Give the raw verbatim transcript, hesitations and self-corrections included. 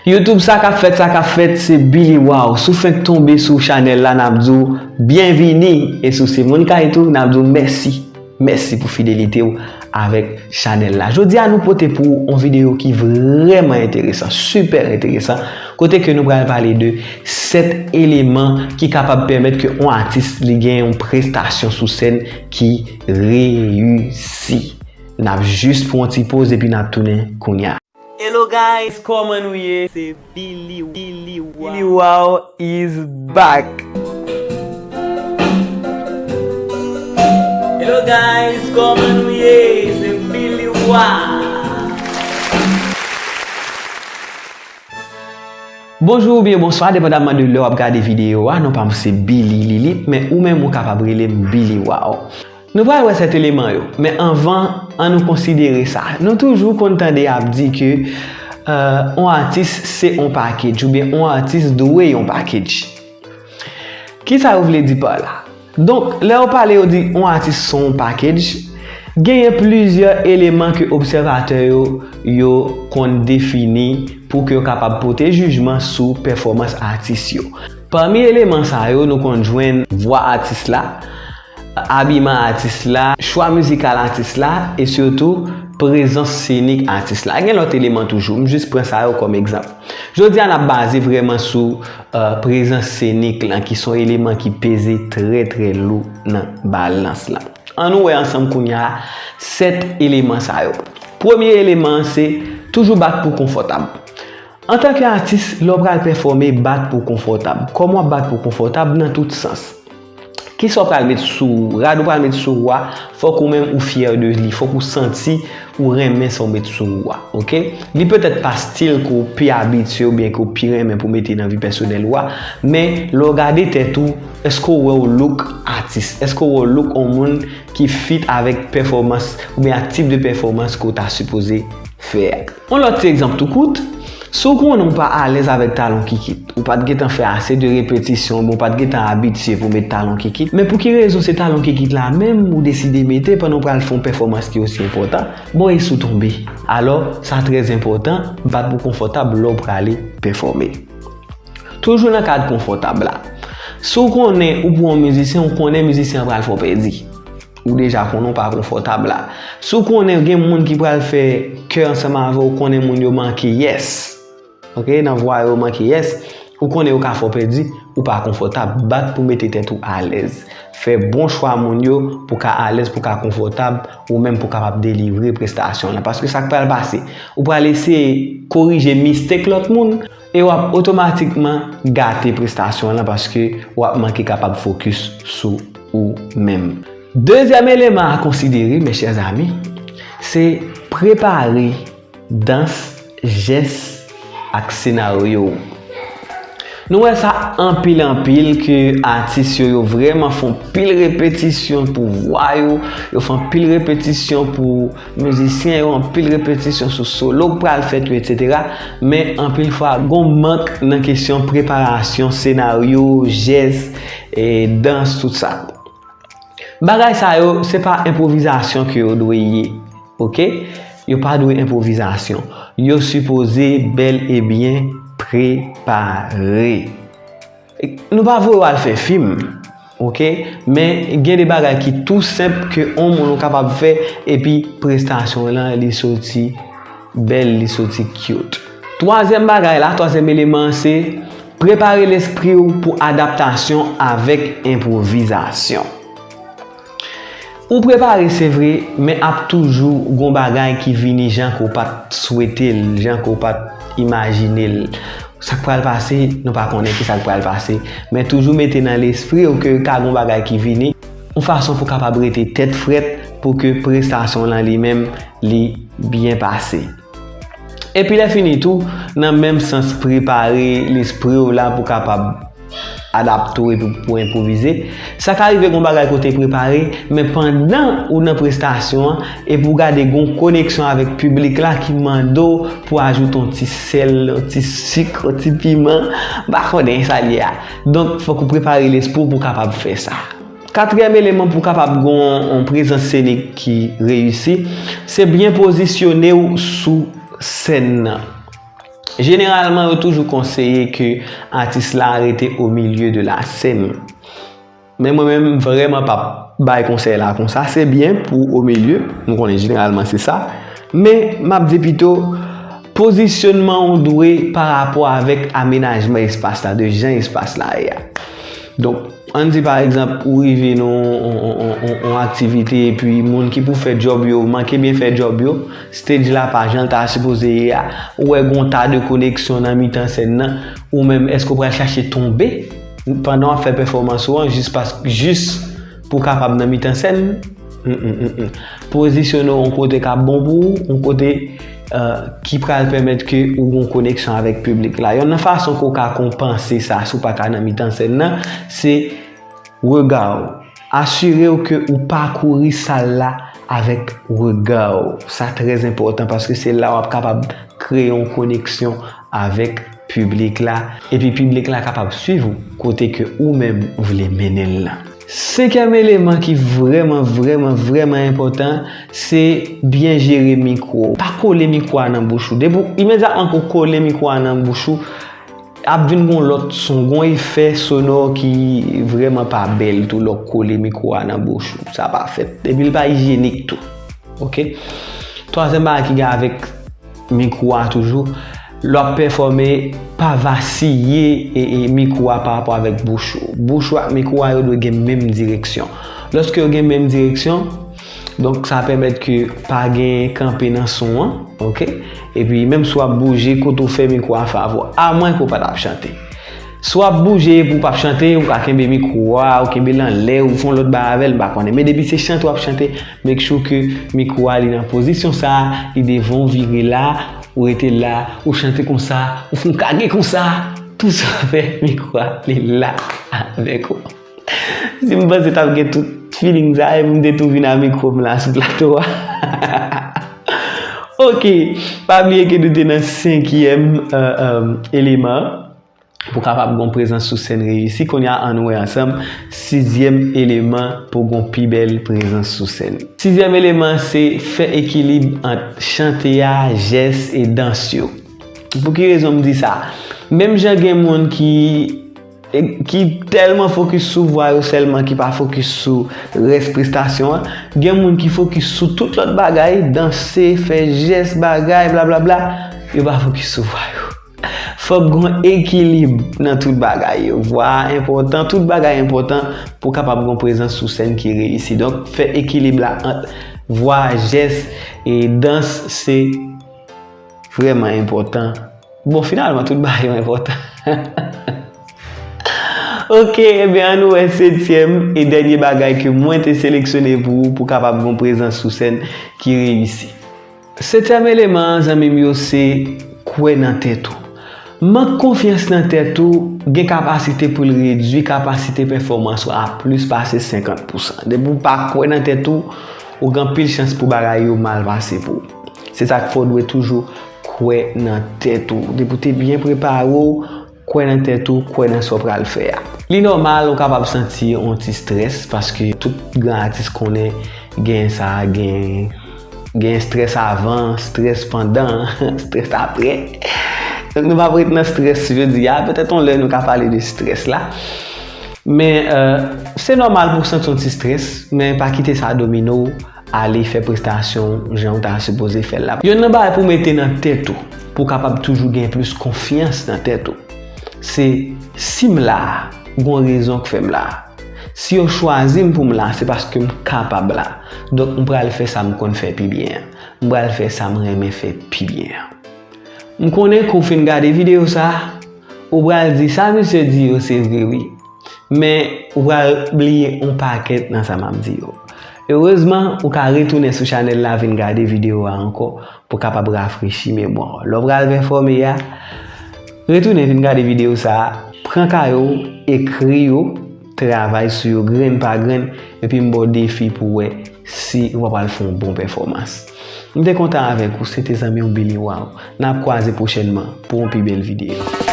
YouTube, sa k ap fèt, sa k ap fèt, se Billy Wow. Si w fenk tonbe sou chanèl la, n ap di w byenvini. E si w se moun kay tou, n ap di w mèsi. Mèsi pou fidelite w avèk chanèl la. Jodi a, nou pote pou w yon videyo ki vrèman enteresan, sipè enteresan, kote ke nou pral pale de sèt eleman ki kapab pèmèt ke yon atis li gen yon prestasyon sou sèn ki reyisi. N ap jis pran yon ti poz epi n ap tounen kounye a. Hello guys, kòman nou ye? Se Billy, Billy Wow. Billy Wow is back. Hello guys, kòman nou ye? Se Billy Wow. Bonjou oubyen bonswa, depandamman de lè w ap gade videyo a. Non pa m se Billy Lilip, men ou menm ou kapab rele m Billy Wow. Nou pral wè sèt eleman yo, men anvan, ann nou konsidere sa. Nou toujou konn tande y ap di ke, euh, yon atis se yon package, oubyen yon atis dwe yon package. Kisa yo vle di pa la? Donk, lè yo pale, yo di yon atis se yon package, genyen plizyè eleman ke obsèvatè yo, yo konn defini pou ke yo kapab pote jijman sou pèfòmans atis yo. Pami eleman sa yo, nou konn jwenn vwa atis la, abiman atis la, chwa mizikal atis la, e sitou prezans senik atis la. Gen lòt eleman toujou, m jis pran sa yo kòm egzanp. Jodi a, n ap baze vrèman sou, euh, prezans senik lan, ki se yon eleman ki peze trè, trè lou nan balans lan. Ann nou wè ansanm kounye a sèt eleman sa yo. Premye eleman an se toujou bat pou konfòtab. Antanke atis, lè w pral pèfòme, bat pou konfòtab. Kòman w ap bat pou konfòtab? Nan tout sans. Kisa w pral met sou ou? Rad ou pral met sou ou a, fòk ou menm ou fyè de li, fòk ou santi ou renmen sa w met sou ou a, oke? Li petèt pa stil ke w pi abitye oubyen ke w pi renmen pou w mete nan vi pèsonèl ou a, men lè w gade tèt ou, èske w wè w look atis? Èske w wè w look yon moun ki fit avèk pèfòmans oubyen ak tip de pèfòmans ke w ta sipoze fè a? Yon lòt ti egzanp tou kout, si w konnen w pa alèz avèk talon kikit, ou pa t gentan fè ase de repetisyon, oubyen w pa t gentan abitye pou w met talon kikit, men pou ki rezon se talon kikit la menm ou deside mete pandan w pral fè yon pèfòmans ki osi enpòtan, bon, e si w tonbe? Alò, sa trè enpòtan, bat pou konfòtab lè w prale pèfòme. Toujou nan kad konfòtab la. Si w konnen ou pou yon mizisyen, ou konnen mizisyen an pral fè w pèdi. Ou deja konnen w pa konfòtab la. Si w konnen gen moun ki pral fè kè ansanm avè w, ou konnen moun yo manke yès. Oke, nan vwa yo manke yès. Ou konnen yo ka fè w pèdi, ou pa konfòtab. Bat pou mete tèt ou alèz. Fè bon chwa moun yo pou ka alèz, pou ka konfòtab, ou menm pou kapab delivre prestasyon lan. Paske sa k pral pase, ou pral eseye korije mistake lòt moun, e w ap otomatikman gate prestasyon lan paske w ap manke kapab fokis sou ou menm. Dezyèm eleman a konsidere, mes chers amis, se prepare dans, jès ak senaryo w. Nou wè sa anpil anpil ke atis yo, yo vrèman fè anpil repetisyon pou vwa yo, yo fè anpil repetisyon pou mizisyen yo, anpil repetisyon sou solo k pral fèt yo, etsetera. Men anpil fwa, gon mank nan kesyon preparasyon, senaryo, jès, e dans, tout sa. Bagay sa yo, se pa enpwovizasyon ke yo dwe ye, oke? Yo pa dwe enpwovizasyon. Yo sipoze bèl e byen prepare. Nou pa voye w al fè fim, oke? Men gen de bagay ki tou senp ke yon moun ou kapab fè, epi prestasyon lan, li soti bèl, li soti cute. Twazyèm bagay la, twazyèm eleman an, se prepare lespri w pou adaptasyon avèk enpwovizasyon. Ou prepare, se vre, men ap toujou gon bagay ki vini jan ke w pa t swete l, jan ke w pa t imajine l. Sa k pral pase, nou pa konnen kisa k pral pase, men toujou mete nan lespri w ke ka gon bagay ki vini, yon fason pou w kapab rete tèt frèt, pou ke prestasyon lan li menm, li byen pase. Epi lè fini tou, nan menm sans prepare lespri w la pou kapab adapte w epi pou enpwovize, sa ka rive gon bagay ke w te prepare, men pandan ou nan prestasyon an, epi w gade gon koneksyon avèk piblik la ki mande w pou ajoute yon ti sèl, yon ti sik, yon ti piman, m pa konnen sa l ye a. Donk, fòk ou prepare lespri w pou w kapab fè sa. Katriyèm eleman pou w kapab gen yon, yon prezans senik ki reyisi, se byen pozisyone w sou sèn nan. Jeneralman, yo toujou konseye ke atis la rete au milieu de la scène. Men mwen menm, m vrèman p ap bay konsèy la konsa. Se byen pou au milieu, m konnen jeneralman se sa. Men m ap di pito, pozisyonman ou dwe pa rapò avèk amenajman espas la, de jan espas la ye a. Donk, ann di pa egzanp, ou rive nan yon, yon, yon, yon, yon aktivite, epi moun ki pou fè djòb yo manke byen fè djòb yo, stage la pa jan l ta sipoze ye a, ou wè gon ta de koneksyon nan mitan sèn nan, ou menm, èske w pral chache tonbe pandan w ap fè pèfòmans ou an, jis pas, jis pou w kapab nan mitan sèn? Mm, mm, mm, mm. Pozisyone w yon kote k ap bon pou ou, yon kote, euh, ki pral pèmèt ke ou gon koneksyon avèk piblik la. Yonn nan fason ke w ka konpanse sa, si w pa ka nan mitan sèn nan, se rega w. Asire w ke ou pakouri sal la avèk rega w. Sa trè enpòtan paske se la w ap kapab kreye yon koneksyon avèk piblik la, epi piblik la kapab swiv ou kote ke ou menm ou vle mennen l lan. Senkyèm eleman ki vrèman, vrèman, vrèman enpòtan, se byen jere mikwo w. Pa kole mikwo a nan bouch ou. Depi w, imedyatman ke w kole mikwo a nan bouch ou, ap vin gon lòt son, gon efè sonò ki vrèman pa bèl tou lè w kole mikwo a nan bouch ou. Sa pa fèt. Epi l pa ijyenik tou. Oke? Twazyèm bagay ki gen avèk mikwo a toujou, lè w ap pèfòme, pa vasiye e, e mikwo a pa rapò avèk bouch ou. Bouch ou ak mikwo a yo dwe gen menm direksyon. Lòske yo gen menm direksyon, donk sa pèmèt ke pa gen kanpe nan son an, oke? Epi menm si w ap bouje, kote w fè mikwo a fè avè w, amwen ke w pa t ap chante. Si w ap bouje epi w p ap chante, ou ka kenbe mikwo a, ou kenbe l anlè, ou fè yon lòt bagay avè l, m pa konnen. Men depi se chante w ap chante, make sure ke mikwo a li nan pozisyon sa, li devan w, vire la, ou rete la, ou chante konsa, ou fè yon kage konsa, tou sa w fè, mikwo a li la avèk ou. Si m panse t ap gen tout feeling sa, epi m te tou vin a mikwo m la sou plato a. Oke, pa bliye ke nou te nan senkyèm, euh, euh, eleman pou kapab gon prezans sou sèn reyisi. Kounye a, ann wè ansanm sizyèm eleman pou gon pi bèl prezans sou sèn. Sizyèm eleman se fè ekilib ant chante a, jès e dans yo. Pou ki rezon m di sa? Menm jan gen moun ki, e, ki tèlman fokis sou vwa yo sèlman, ki pa fokis sou rès prestasyon an, gen moun ki fokis sou tout lòt bagay, danse, fè jès, bagay, blablabla, yo pa fokis sou vwa yo. Fòk gon ekilib nan tout bagay yo. Vwa a enpòtan, tout bagay enpòtan pou kapab gon prezans sou sèn ki reyisi. Donk, fè ekilib la ant vwa, jès e dans, se vrèman enpòtan. Bon, finalman, tout bagay yo enpòtan. Oke, ebyen, ann nou wè setyèm e dènye bagay ke mwen te seleksyone pou ou, pou kapab gon prezans sou sèn ki reyisi. Setyèm eleman an, zanmi m yo, se kwè nan tèt ou. Mank konfyans nan tèt ou gen kapasite pou l redui kapasite pèfòmans ou a plis pase senkant pousan. Depi w pa kwè nan tèt ou, ou gen anpil chans pou bagay yo mal pase pou ou. Se sa k fè w dwe toujou kwè nan tèt ou. Depi w te byen prepare w, kwè nan tèt ou, kwè nan sa w pral fè a. Li nòmal ou kapab santi yon ti strès, paske tout gran atis konnen gen sa, gen, gen strès avan, strès pandan, strès apre. Donk, nou p ap ret nan strès jodi a. Petèt yon lè nou ka pale de strès la. Men, euh, se nòmal pou w santi yon ti strès, men pa kite sa domine w ale fè prestasyon w jan w ta sipoze fè l la. Yonn nan bagay pou w mete nan tèt ou, pou w kapab toujou gen plis konfyans nan tèt ou, se si m la a, gon rezon k fè m la a. Si yo chwazi m pou m la, se paske m kapab la. Donk, m pral fè sa m konn fè pi byen an. M pral fè sa m renmen fè pi byen an. M konnen ke w fin gade videyo sa a, ou pral di, "Sa misye di yo, se vre wi." Men, ou pral bliye yon pakèt nan sa m ap di yo. Erezman, ou ka retounen sou chanèl la, vin gade videyo a ankò, pou w kapab rafrechi memwa w. Lè w pral pèfòme a, retounen vin gade videyo sa a, pran kaye w, ekri yo, travay sou yo grenn pa grenn, epi m ba w defi pou w wè si w pa pral fè yon bon pèfòmans. M te kontan avèk ou, se te zanmi w Billy Wow. N ap kwaze pwochènman pou yon pi bèl videyo.